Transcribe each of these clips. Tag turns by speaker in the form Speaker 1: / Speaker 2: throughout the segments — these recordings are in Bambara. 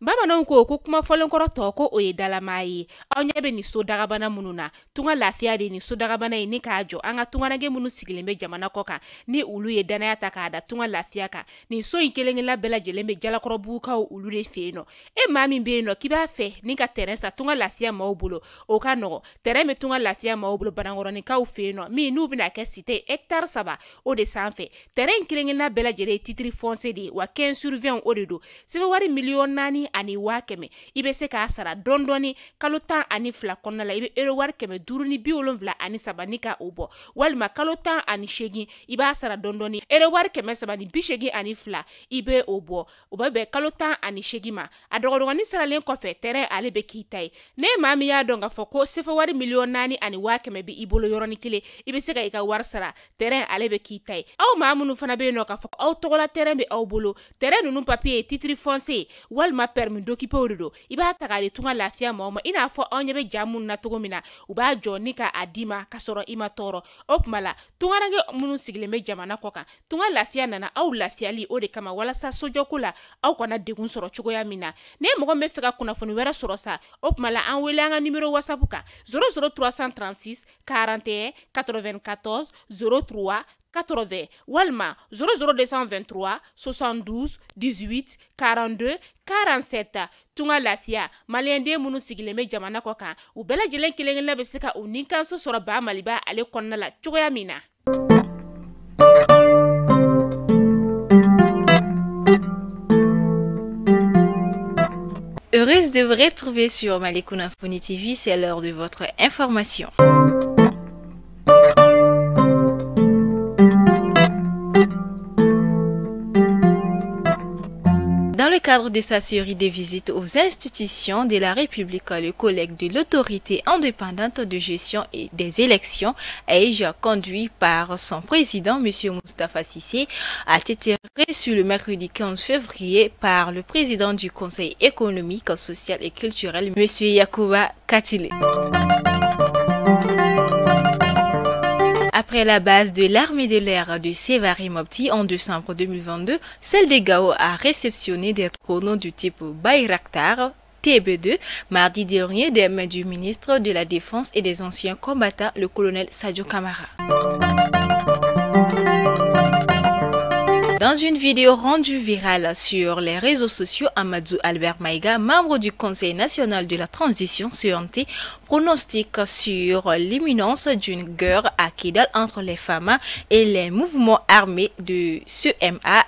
Speaker 1: Bamananw ko ko kuma fɔlenkɔrɔ tɔ ko o ye dalamaa ye. Aw ɲɛ bɛ nin so dagabana minnu na, tunga lafiya de nin so dagabana ye ni k'a jɔ an ka tungaranke minnu sigilen bɛ jamana kɔ kan ni olu ye danaya ta k'a da tunga lafiya kan. Nin so in kelen-kelenna bɛɛ lajɛlen bɛ Jalakɔrɔbugukaw olu de fɛ yen nɔ. E maa min bɛ yen nɔ k'i b'a fɛ ni ka terrain san tunga lafiya maaw bolo, o ka nɔgɔ. Terrain bɛ tunga lafiya maaw bolo Banankɔrɔninkaw fɛ yen nɔ, min n'u bɛna kɛ cité hectare 3 o de sanfɛ. Terrain in kelen-kelenna bɛɛ lajɛlen ye titre foncier de ye, wa 15 sur 20 o de don. Sɛbɛn wari 4,100,000 i bɛ se k'a sara dɔɔni dɔɔni kalo 12 kɔnɔna la. I bɛ euro wari 573 ni ka o bɔ, walima kalo 18 i b'a sara dɔɔni dɔɔni euro wari 382 i bɛ o bɔ. O bɛ bɛn kalo 18 ma. A dɔgɔdɔgɔnin saralen kɔfɛ, terrain ale bɛ k'i ta ye. Ne maa min y'a dɔn k'a fɔ ko sefa wari 4,100,000 bɛ i bolo yɔrɔnin kelen, i bɛ se ka i ka wari sara, terrain ale bɛ k'i ta ye. Aw maa minnu fana bɛ yen nɔ k'a fɔ aw tɔgɔla terrain bɛ aw bolo, terrain ninnu papier ye titre foncier walima permis d'occuper de don, i b'a ta k'a di tunga lafiya maaw ma. I n'a fɔ anw ɲɛ bɛ ja minnu na cogo min na, u b'a jɔ ni k'a d'i ma k'a sɔrɔ i ma tɔɔrɔ. O tuma la tungaranke minnu sigilen bɛ jamana kɔ kan, tunga lafiya nana aw lafiyali o de kama, walasa sojɔko la aw kana degun sɔrɔ cogoya min na. Ne mɔgɔ min bɛ fɛ ka kunnafoni wɛrɛ sɔrɔ sa, o tuma la an wele an ka numéro WhatsApp kan 00 336 41 94 03 80 walima 00 223 72 18 42 47. Tunga lafiya maliyɛnden minnu sigilen bɛ jamana kɔ kan, u bɛɛ lajɛlen kelen-kelenna bɛ se ka u nikanso sɔrɔ Ba Maliba ale kɔnɔna la cogoya min na.
Speaker 2: Heureuse de vous retrouver sur Mali Kunnafoni TV, c'est l'heure de votre information. Dans le cadre de sa série de visites aux institutions de la République, le collègue de l'autorité indépendante de gestion et des élections, AIGE, conduit par son président, M. Moustapha Cissé, a été reçu le mercredi 15 février par le président du Conseil économique, social et culturel, M. Yacouba Katilé. Après la base de l'armée de l'air de Sévaré-Mopti en décembre 2022, celle de Gao a réceptionné des drones du type Bayraktar TB2 mardi dernier des mains du ministre de la Défense et des anciens combattants, le colonel Sadio Camara. Dans une vidéo rendue virale sur les réseaux sociaux, Amadou Albert Maïga, membre du Conseil national de la transition CNT, pronostique sur l'imminence d'une guerre à Kidal entre les FAMA et les mouvements armés de CMA,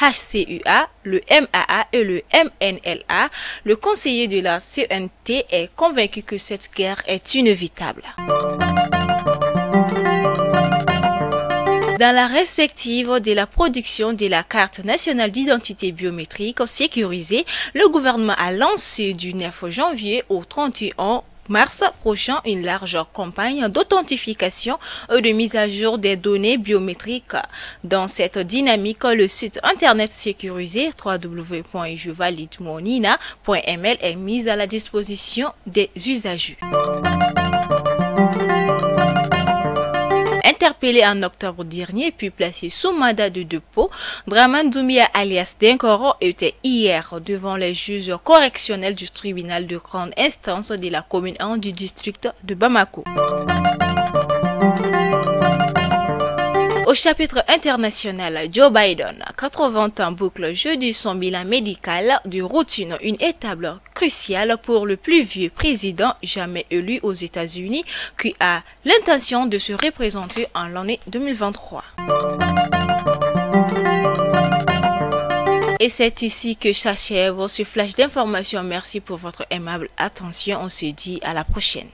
Speaker 2: HCUA, le MAA et le MNLA. Le conseiller de la CNT est convaincu que cette guerre est inévitable. Dans la perspective de la production de la carte nationale d'identité biométrique sécurisée, le gouvernement a lancé du 9 janvier au 31 mars prochain une large campagne d'authentification et de mise à jour des données biométriques. Dans cette dynamique, le site internet sécurisé www.jevalidemonina.ml est mis à la disposition des usagers. Interpellé en octobre dernier puis placé sous mandat de dépôt, Draman Doumbia alias Dinkoro était hier devant les juges correctionnels du tribunal de grande instance de la commune 1 du district de Bamako. Au chapitre international, Joe Biden, 80 ans, boucle jeudi son bilan médical de routine, une étape cruciale pour le plus vieux président jamais élu aux États-Unis qui a l'intention de se représenter en l'année 2023. Et c'est ici que s'achève ce flash d'information. Merci pour votre aimable attention. On se dit à la prochaine.